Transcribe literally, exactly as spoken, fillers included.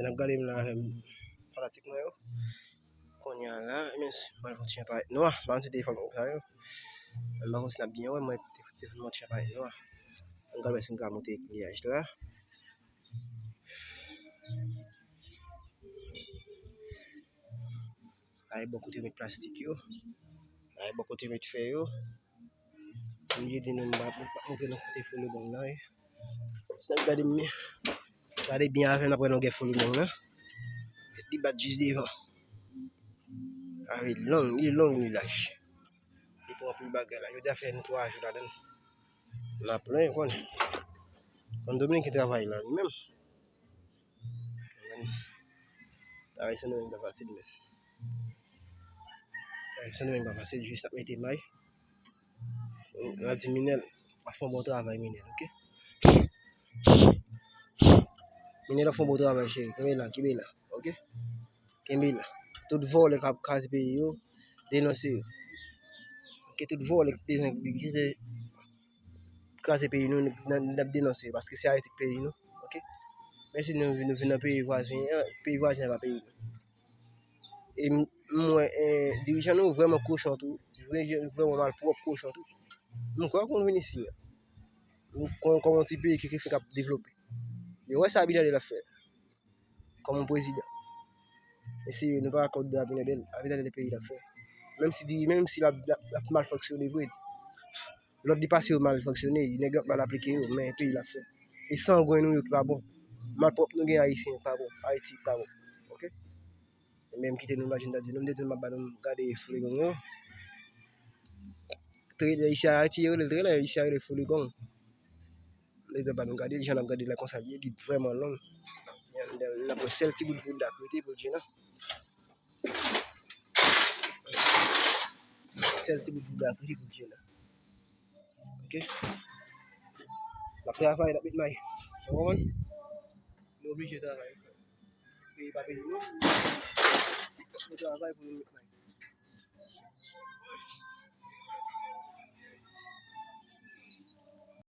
N ap gade m la avè m fanatik mwen yo. Kounye a la, men, m al fè yon ti jan parèt nwa. M pa konn si telefòn mwen sa yo. M pa konn si n ap byen wè, mwen te, te fè yon ti jan parèt nwa. Ann gade wè si m ka moute eklèyaj la. La e bò kote yo met plastik yo. La e bò kote yo met fè yo. M bliye di nou, m pa, m pa montre nou kote Fologong nan ye. Si n ap gade m, gade byen avè m, n ap wè longè Fologong nan. Tèt li bat jis devan. A, li long, li long, li laj. Li pran anpil bagay la. Jodi a fè nou twa jou ladan l. N ap plenyen, ou konnen. Konn Dominiken travay la, li menm. Travay Sendomeng pa fasil, men. Travay Sendomeng pa fasil, jis ap mete may. N ap di Minèl ap fè yon bon travay, Minèl, oke? Minèl ap fè yon bon travay, cheri. Kenbe la, kenbe la, oke? Kenbe la. Tout vòlè k ap kraze peyi yo, denonse yo. Oke, tout vòlè ki te kraze peyi nou, n ap, n ap denonse yo, paske se Ayiti k peyi nou, oke? Men si nou, nou vin nan peyi vwazen an, peyi vwazen an pa peyi nou. E m, m wè, eh, dirijan nou vrèman kochon tou, vrè-, vrèman malpwòp kochon tou. M kwè konn vin isi a. M kwè kòm yon ti peyi ki, ki fenk ap devlope. Yo wè sa Abinader ap fè kòm yon prezidan. Mesye, nou pa ka kont de Abinader, Abinader peyi l ap fè. Menm si di, menm si l ap, l ap, l ap mal fonksyone vre, lòd li pase yo mal fonksyone, nèg yo ap mal aplike yo, men peyi l ap fè. E sangwen nou yo ki pa bon. Malpwòp nou gen Ayisyen pa bon, Ayiti pa bon. Oke? Men m kite nou la, jan m ta di nou, m te di nou m ap ba nou gade Fologong yo. Trè, isi a Ayiti yo rele l trè, isi a rele Fologong. M te di ba nou gade l, jan n ap gade la konsa l ye, li vrèman long. N ap wè sèl ti bout bouda k rete pou Djena. Sèl ti bout bouda k rete pou Djena. Oke? N ap travay, n ap met may. Ou konprann? Nou oblije travay. Peyi pa peyi nou. Fò nou travay pou nou met may.